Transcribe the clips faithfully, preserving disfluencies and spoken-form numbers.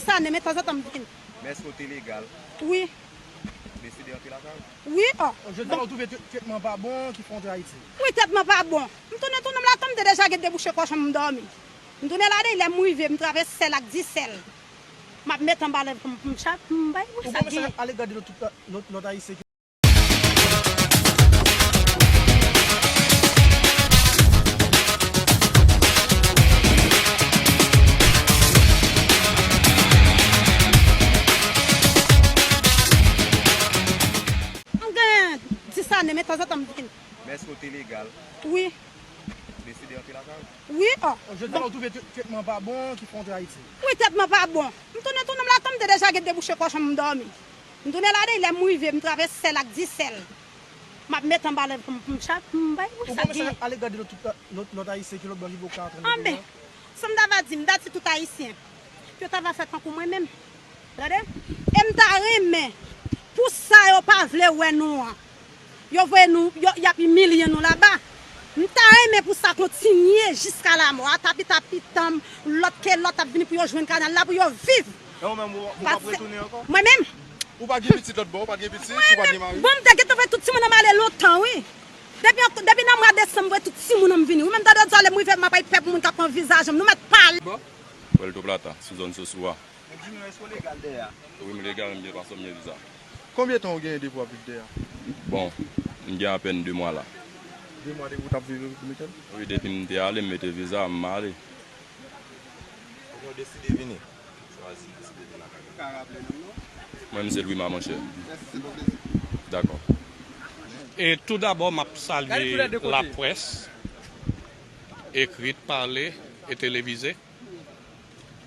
Sa ne, men tanzantan m vin. Men èske w te legal? Wi. Ou deside antre lakay ou? Wi, o. Jodi a, ou twouve tretman pa bon ki fè w antre Ayiti? Wi, tretman pa bon. M tounen, tounen, m la tann m te deja gen debouche kòchon m dòmi. M tounen la deyè, lè m rive, m travèse sèl ak disèl. M ap met anba lèv pou m, pou m chak, m bay, wi, sa gen. Ou ban mesaj ale gade lòt, tout lòt, lòt Ayisyen ki M gen dis ane, men tanzantan m vin. Men èske w te legal? Wi. Ou deside antre lakay ou? Wi, o. Jodi a, ou twouve tretman pa bon ki fè w antre Ayiti? Wi, tretman pa bon. M tounen, tounen, m la tann m te deja gen debouche kòchon m dòmi. M tounen la deyè, lè m rive, m travèse sèl ak disèl. M ap met anba lèv pou m, pou m chak, m bay, wi, sa gen. Ou ban mesaj ale gade lòt, tout lòt, lòt Ayisyen ki lòt bò ki poko antre nan peyi a? Anben, sa m ta va di, m ta di tout Ayisyen, yo ta va fè tankou mwen menm. Tande? E m ta renmen, pou sa yo pa vle wè nou an, yo voye nou, yo, y ap imilye nou laba. M ta renmen pou sa kontinye jiska lamò. Ata pita pitanm, lòt ke lòt ap vini pou yo jwenn kanal la, pou yo viv. E ou menm, ou, ou p ap retounen ankò? Mwen menm? Ou pa gen pitit lòt bò, ou pa gen pitit, ou pa gen mari? Bon, m te gentan voye tout timoun nan m ale lontan, wi. Depi, depi nan mwa desanm, m voye tout timoun nan m vini. Wi, menm tande yo di, lè m rive, m ap bay pèp moun k ap pran vizaj m. Nou mèt pale. Puerto Plata, sou zòn Sosua. Donk, di nou, èske w legal dèyè a? Wi, m legal, m gen paspò, m gen viza. Konbyen tan w genyen depi w ap viv dèyè a? Bon, m gen apèn de mwa la. De mwa depi w t ap viv Repiblik Dominikèn? Wi, depi m te ale, m mete viza, m ale. Kounye a w deside vini? Chwazi deside vin lakay ou. Ou ka raple non w non? Mwen, m se Lwima, monchè. Mèsi, se bon plezi. Dakò. E tou dabò, m ap salye laprès, ekrit, pale e televize.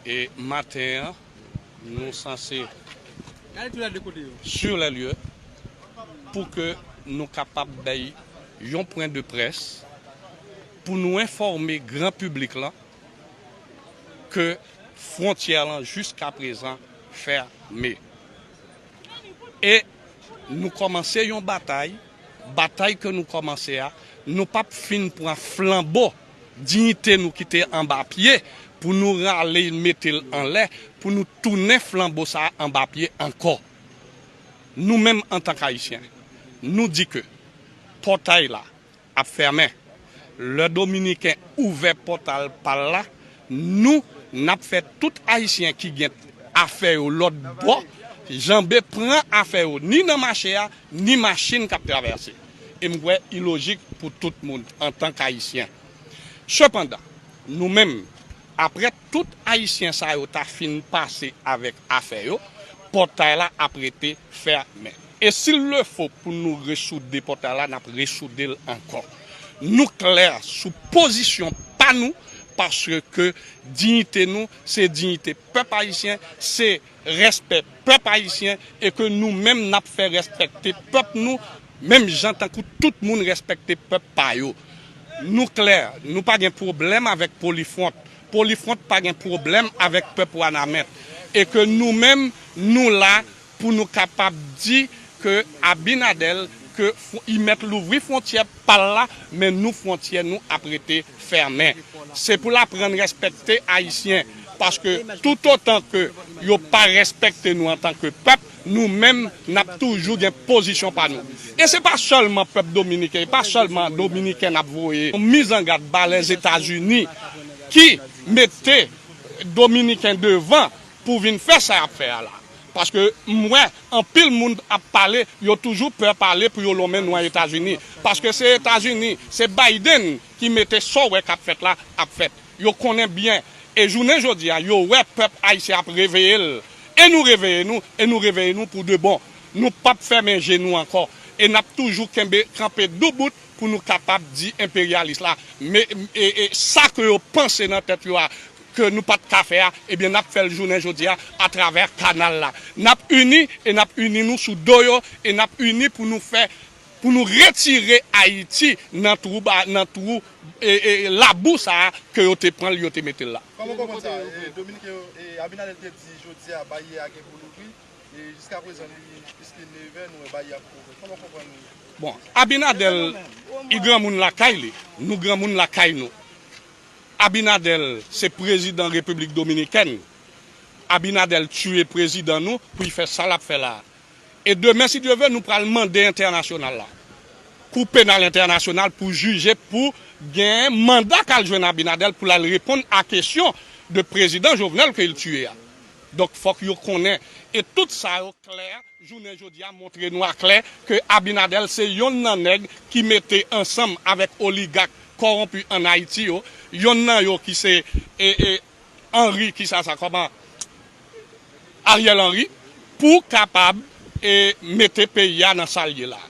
E maten an, nou sanse sur les lieux pou ke nou kapab bay yon pwen de près pou nou enfòme gran piblik lan ke fwontyè lan jiska prezan fèmen. E nou kòmanse yon batay, batay ke nou kòmanse a, nou p ap fin pran flanbo diyite nou ki te anba pye pou nou rale mete l anlè, pou nou tounen flanbo sa a anba pye ankò. Nou menm antank Ayisyen, nou di ke pòtay la ap fèmen. Lè Dominiken ouvè pòtal pa l la, nou, n ap fè tout Ayisyen ki gen afè yo lòt bò, janbe pran afè yo ni nan mache a, ni machin k ap travèse. E m kwè i lojik pou tout moun antank Ayisyen. Sepandan, nou menm, apre tout Ayisyen sa yo ta fin pase avèk afè yo, pòtay la ap rete fèmen. E si l le fo pou nou resoude pòtay la, n ap resoude l ankò. Nou klè sou pozisyon pa nou, paske diyite nou, se diyite pèp ayisyen, se respè pèp ayisyen, e ke nou menm n ap fè respekte pèp nou, menm jan tankou tout moun respekte pèp pa yo. Nou klè, nou pa gen pwoblèm avèk Polifwont. Polifwont pa gen pwoblèm avèk pèp Wanament. E ke nou menm, nou la pou nou kapab di ke Abinader, ke fw-, i mèt louvri fwontyè pa l la, men nou, fwontyè nou ap rete fèmen. Se pou l aprann respekte Ayisyen, paske toutotan ke yo pa respekte nou antanke pèp, nou menm, n ap toujou gen pozisyon pa nou. E se pa sèlman pèp dominiken, e pa sèlman dominiken n ap voye yon mizangad ba Lèzetazini ki mete Dominiken devan pou vin fè sa y ap fè a la. Paske m wè anpil moun ap pale, yo toujou pè pale pou yo lonmen non Etazini. Paske se Etazini, se Biden ki mete sa w wè k ap fèt la, ap fèt. Yo konnen byen. E jounen jodi a, yo wè pèp ayisyen ap reveye l. E nou reveye nou, e nou reveye nou pou de bon. Nou p ap fèmen je nou ankò. E n ap toujou kenbe, kanpe doubout pou nou kapab di enperyalis la, men, e, e, sa ke yo panse nan tèt yo a, ke nou pa t ka fè a, ebyen, n ap fè l jounen jodi a atravè kanal la. N ap ini e n ap ini nou sou do yo e n ap ini pou nou fè, pou nou retire Ayiti nan twou ba, nan twou, e, e, labou sa a ke yo te pran l, yo te mete l la. Kòman w konprann sa? E, Dominiken yo, e, Abinader te di jodi a, baryè a gen pou louvri. E jiska prezan, li pliske nevè, nou wè baryè ap ouvè. Kòman w konprann? Bon, Abinader, i granmoun lakay li, nou granmoun lakay nou. Abinader se prezidan Repiblik Dominikèn. Abinader tiye prezidan nou pou l fè sa l ap fè la. E demen, si Dye ve, nou pral mande entènasyonal la, Kou Penal Entènasyonal, pou jije, pou gen manda k al jwenn Abinader pou l al reponn a kesyon de prezidan Jovenel ke l tiye a. Donk, fòk yo konnen. E tout sa yo klè, jounen jodi a montre nou aklè ke Abinader se yonn nan nèg ki mete ansanm avèk oligak kòwonpi ann Ayiti yo, yonn nan yo ki se e, e, Henry, ki sa sa, kòman? Ariel Henry, pou kapab e, mete peyi a nan sa l ye la.